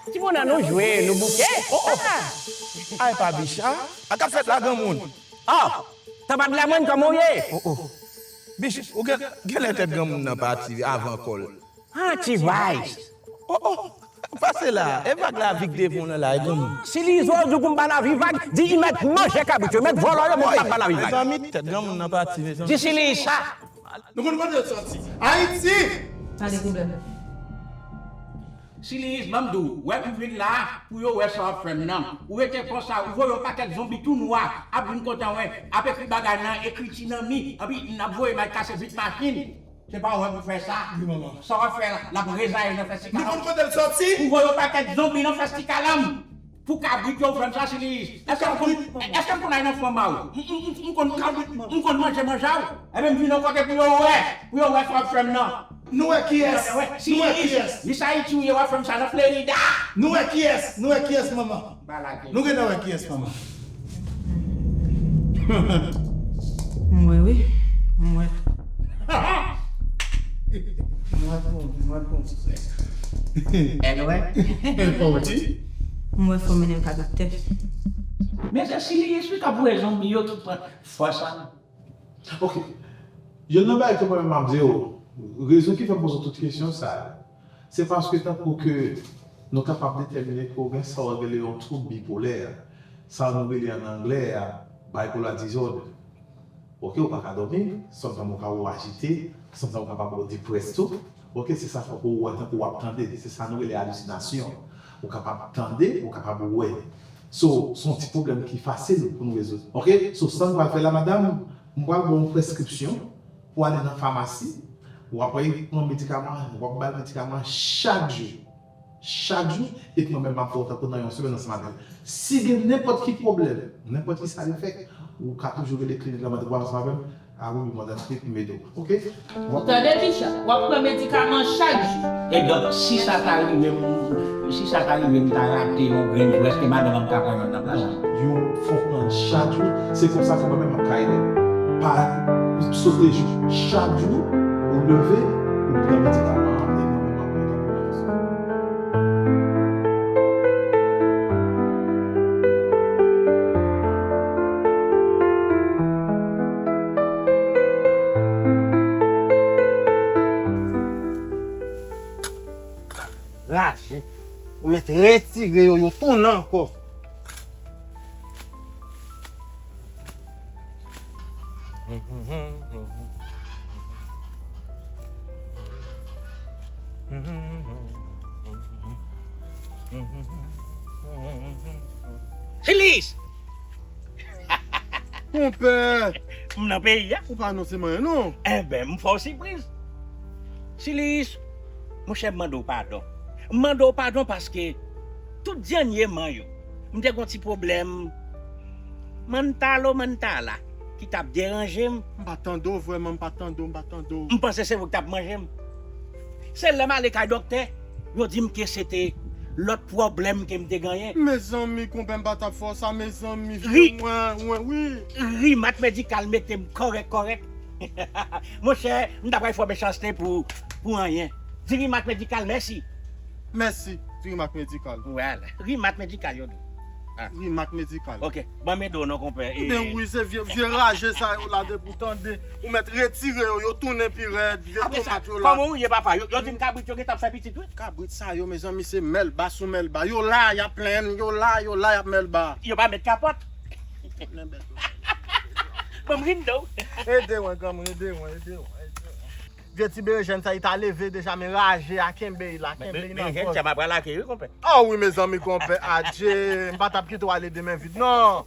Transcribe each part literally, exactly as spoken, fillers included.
Ti moun an nou jwe, nou bouke. Oh, oh. Ay, pa Bicha. A k ap fèt la, granmoun? Oh, tanpad la, mwen, kòman w ye? Oh, oh. Bicha, ou gen, gen lè tèt granmoun nan pati avan kò l. Ah, ti vay. Oh, oh. Pase la. E vag la, vik devan w nan la, e granmoun. Si li zo di w pou m ba lavi vag, di li mèt manje kabrit yo, mèt vòlò yo, mèt pa ba lavi vag. Mezanmi, tèt granmoun nan pati, mezanmi. Di si li sa. Nou konn kote l sòti. Ayiti! Sa de pwoblèm. Siliyis, ban m di w, wè m vin la pou yo wè sa w ap fè m nan. Ou rete konsa, ou voye yon pakèt zonbi tou nwa ap vin kote w, ap ekri bagay nan ekriti nan mi, anpi n ap voye m al kase vit machin. Se pa ou menm ki fè sa. Wi, manman. Sa w ap fè la, l ap rezaye nan fèstikala. Nou konn kote l sòti? Ou voye yon pakèt zonbi nan fèstikala m. Pou kabrit yo, ou fè m sa, Siliyis. Èske m konn, èske m konn al nan fwa ma w? M, m, m, m konn, m konn manje manje w? Ebyen, m vin yon kote pou yo wè, pou yo wè sa w ap fè m nan. Nou wè kiyès? Nou wè kiyès? Miss Haiti ou ye, w ap fè m sa nan Florida. Nou wè kiyès? Nou wè kiyès, manman? Nou gentan wè kiyès, manman. M wè, wi. M wè. M wè pou, m wè pou. Anyway. Fò w di. M wè fò mennen m ka doktè. Men se Siliyis wi k ap voye zonbi yo ki pran fòs sa. Ok. Youn nan bagay ke mwen menm m ap di w, rezon ki fè m poze w tout kesyon sa yo, se paske tankou ke nou kapab detèmine ke w gen sa w rele yon twoub bipolè, sa nou rele an anglè a bipolar disorder. Ok, ou pa ka dòmi, sometimes ou ka ou ajite, sometimes ou kapab ou depressed tou. Ok, se sa fòk ou wè tankou w ap tande, se sa nou rele alisinasyon. Ou kapab tande, ou kapab wè. So, se yon ti pwoblèm ki fasil pou nou rezoud. Ok, so sa nou pral fè la, madanm, m pral ba w yon preskripsyon pou ale nan famasi, w ap pran medikaman, w ap ba l medikaman chak jou. Chak jou, epi mwen menm m ap fè w tankou nan yon semèn ansanm avè l. Si gen nenpòt ki pwoblèm, nenpòt ki sa li fèk, ou ka toujou rele klinik la, mande pou ansanm avè m, a wi, mwen trete m ede w. Ok? Ou tande, Bicha? W ap pran medikaman chak jou. E donk, si sa ta rive m, si sa ta rive m ta rate yon grenn jou, èske madanm an ka pran yonn nan plas ou? Yon fòk pran chak jou, se konsa ke mwen menm m ap ka ede. Pa sote jou. Chak jou, ou leve, ou pran medikaman an, e mwen menm m ap kontan pou mwen. Raje. Ou mèt retire yo, yo tounen ankò. Siliyis! Konpè! M nan peyi a. Ou pa anonse m anyen, non. Enben, m fè w sipriz. Siliyis, monchè, m mande w padon. M mande w padon paske tout dènyeman yo, m te gen yon ti pwoblèm mantalo mantala ki t ap deranje m. M pa tande w vrèman, m pa tande w, m pa tande w. M panse se ou ki t ap manje m. Se lè m ale kay doktè, yo di m ke se te lòt pwoblèm ke m te genyen. Mezanmi, konpè, m pa t ap fè w sa, mezanmi, vye mwen, mwen, wi. Rimak medikal mete m kòrèk, kòrèk. Monchè, m ta pral fè w mechanste pou, pou anyen. Di Rimak medikal mèsi. Mèsi, di Rimak medikal. Wèl, Rimak medikal, yo di. Ah. Rimak medikal. Ok, ban m ede w non, konpè. Ebyen wi, se vye, vye raje sa yo la, depi w tande, ou mèt retire yo, yo tounen pi rèd, vye tomat yo la. Kòman ou ye, papa? Yo, yo di m kabrit yo gentan ap fè pitit, wi. Kabrit sa yo, mezanmi, se mèlba sou mèlba. Yo la, y ap plenn, yo la, yo la, y ap mèlba. Yo pa met kapòt. Ban m rindo. Ede mwen, granmoun, ede mwen, ede mwen, ede mwen. Vye ti berejèn sa, li ta leve deja, men raje a kenbe l la, kenbe l nan kò l. Berejèn sa, m ap pral lake, wi, konpè. Oh wi, mezanmi, konpè, adje, m pa t ap kite w ale de men vid, non.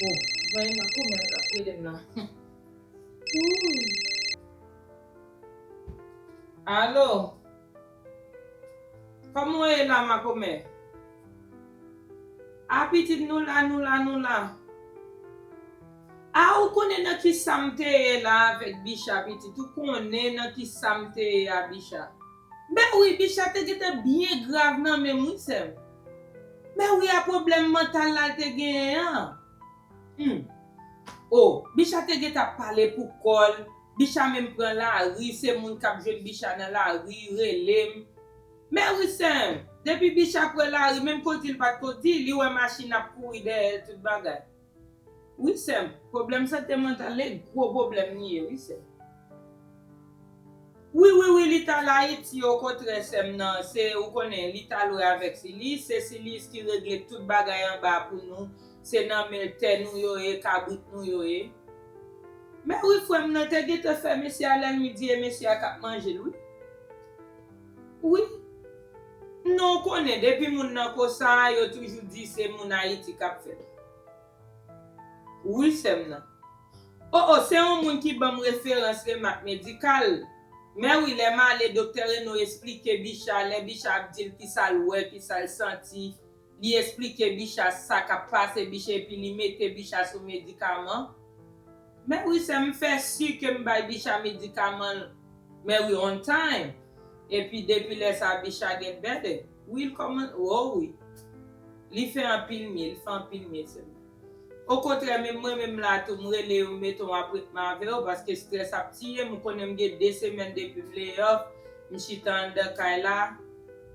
Oh, gen makomè k ap rele m nan. Wouy. Alo. Kòman w ye la, makomè? A, pitit, nou la, nou la, nou la. A, ou konnen nan ki sa m te ye la avèk Bicha, pitit. Ou konnen nan ki sa m te ye a, Bicha. Men wi, Bicha te gentan byen grav nan men m, wi, sè m. Men wi, a pwoblèm mantal la l te genyen an. Hmm. O, Bicha te gentan ap pale pou kò l. Bicha menm pran lari, se moun k ap jwenn Bicha nan lari, rele m. Men wi sè m, depi Bicha pran lari, menm kondi l pa t kondi, li wè machin ap kouri dèyè l, tout bagay. Wi sè m, pwoblèm sante mantal, e gwo pwoblèm li ye, wi sè m. Wi, wi, wi, li t al Ayiti, okontrè, sè m nan, se, ou konnen, li t al wè avèk Silis, se Silis ki regle tout bagay anba pou nou, se nan men l tè nou yo ye, kabrit nou yo ye. Men wi, frè m nan te gentan fè mesye a lènmi di e mesye a k ap manje l, wi. Wi. Non, ou konnen, depi moun nan konsa, yo toujou di se moun Ayiti k ap fè l. Wi, sè m nan. O, o, se yon moun ki ban m referans remak medikal. Men wi, lè m ale, doktè Reno esplike Bicha, lè Bicha ap di l kisa l wè, kisa l santi, li esplike Bicha sa k ap pase Bicha, epi li mete Bicha sou medikaman. Men wi, sè m, fè si ke m bay Bicha medikaman l, men wi, on time. Epi depi lè sa, Bicha get better. Wi, l kòman, o wi. Li fè anpil mye, li fè anpil mye, sè m. Okontrè, menm mwen menm la tou, m rele yo, m mete yon apwentman avè yo, paske strès ap tiye m, ou konnen m gen de semèn depi m lay off, m chita anndan kay la.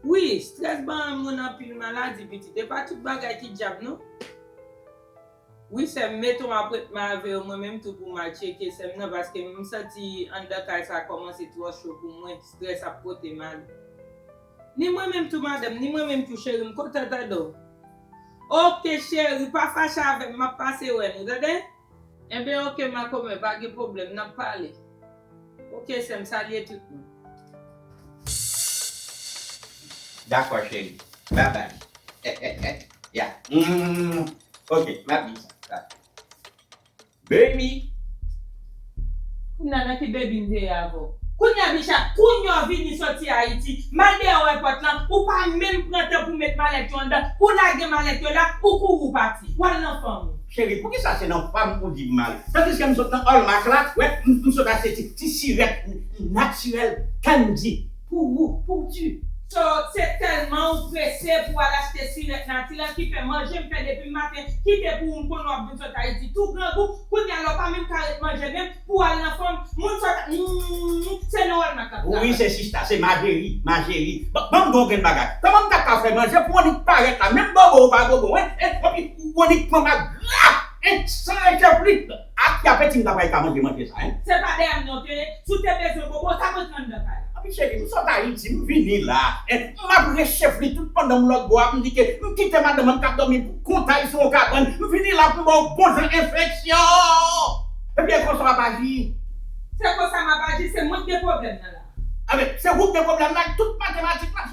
Wi, strès ban moun anpil maladi, pitit. E pa tout bagay ki dyab, non. Wi, sè m, mete yon apwentman avè yo, mwen menm tou, pou m al tcheke sè m nan, paske m santi anndan kay sa kòmanse twò cho pou mwen, strès ap pote m ale. Ni mwen menm tou, madanm, ni mwen menm tou, cheri, m kontan tande w. Oke, cheri, pa fache avè m, m ap pase wè nou, tande? Enben, oke, makomè, pa gen pwoblèm, n ap pale. Oke, sè m, salye tout moun. Dakò, cheri. Babay. Ya. Mm. Oke, m ap di sa. Sa. Baby. Kounye a nan ki baby m te ye avè w? Kounye a, Bicha, kounye a w vini soti Ayiti, m al deyò wè pòt lan, ou pa menm pran tan pou met malèt yo anndan, ou lage malèt yo la, ou kouri w pati, w al nan fanm ou. Cheri, poukisa se nan fanm ou di m al? Tandiske m sot nan Hallmark la, wè, m, m sot achte ti, ti sirèt natirèl Candy. Pou ou, pou tu. So, se tèlman ou prese pou al achte sirèt natirèl ki fè manje m fè depi maten, kite pou ou, m konnen w ap vin sot Ayiti tou grangou, kounye a la w pa menm ka ret manje menm, pou w al nan fanm, moun sot, mm, se nan Walmart k ap travay. Wi, se sista, se Majeri, Majeri. Ban, ban m di w yon grenn bagay. Kòman m ta ka fè manje pou w annik parèt la, menm bobo ou pa bobo, en, en, epi w annik pran magra, en, san enkyèt li. Ak ki apeti m ta pral ka manje manje sa, en? Se pa dèyè m non w te ye. Si w te bezwen bobo, w ta rantre anndan kay la. Anpi cheri, m sot Ayiti, m vini la. En, m ap rechefli tout pandan m lòt bò a, m di ke m kite madanm mwen k ap dòmi pou kont a l sou yon kabann. M vini la pou m ba w bon jan enfeksyon. Epi e konsa w ap aji. Se konsa m ap aji, se mwen k gen pwoblèm nan la. Anben, se ou k gen pwoblèm nan ak tout matematik la.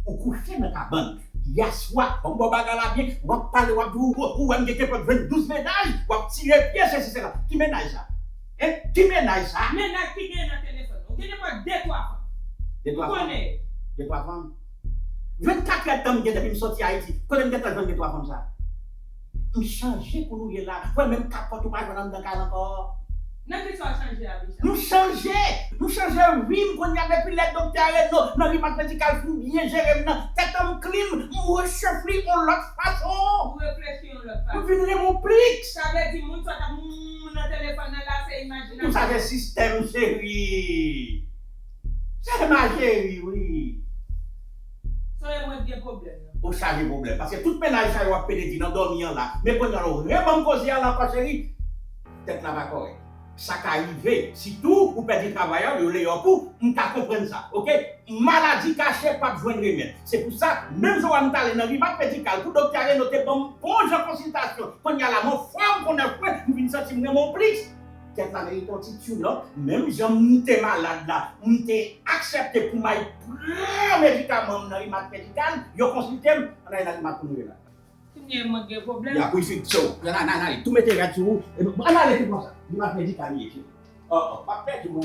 Ou kouche nan kabann. Yèswa, ban m ba w bagay la byen, w ap pale, w ap di, ou, ou, ou wè m gen kenpòt venndouz mennaj, w ap tire pye, sesi, sela. Ki mennaj sa? En? Ki mennaj sa? Mennaj ki gen nan telefòn nan. Ou gen nenpòt de twa fanm. De twa fanm? Ou konnen. De twa fanm? Vennkatrè tan m gen depi m soti Ayiti. Kote m gentan jwenn de twa fanm sa? M chanje kounye a la. Wè, menm kapòt ou pa jwenn anndan kay la ankò. Nan kisa w chanje a, Bicha? M chanje! M chanje vi m kounye a depi lè doktè Reno nan Rimak Medikal fin byen jere m nan. Tèt an m klin, m rechefli yon lòt fason. Ou reflechi yon lòt fason. M vin renmen w plis. Sa vle di moun sa k ap moun nan telefòn nan la se imajinasyon. Ou sa se sistèm, cheri. Se Majeri, wi. Sonje mwen gen pwoblèm nan. Ou chaje pwoblèm. Paske tout mennaj sa yo w ap pede di nan dòmi an la. Men kounye a la, ou rebanm koze a la ankò, cheri. Tèt la pa kòrèk. Sa ka rive. Sitou, ou pèdi travay ou, yo lay off ou, m ka konprann sa. Oke? Maladi kache p ap jwenn remèd. Se pou sa, menm jan w wè m t ale nan Rimak Medikal pou doktè Reno te ban m bon jan konsiltasyon. Kounye a la, m anfòm kon nèf pwen, m vin santi m renmen w plis. Tèt la merite yon ti tune up. Menm jan m te malad la, m te aksepte pou m al pran medikaman m nan Rimak Medikal, yo konsilte m, ann ale nan Rimak pou nou ye la. Kounye a mwen gen pwoblèm. Ya, pou isit, so, nan, nan, nan, tou mete rad sou ou, epi, bon, ann ale tout konsa, Rimak Medikal li ye, cheri. Oh, oh, m ap pèdi w.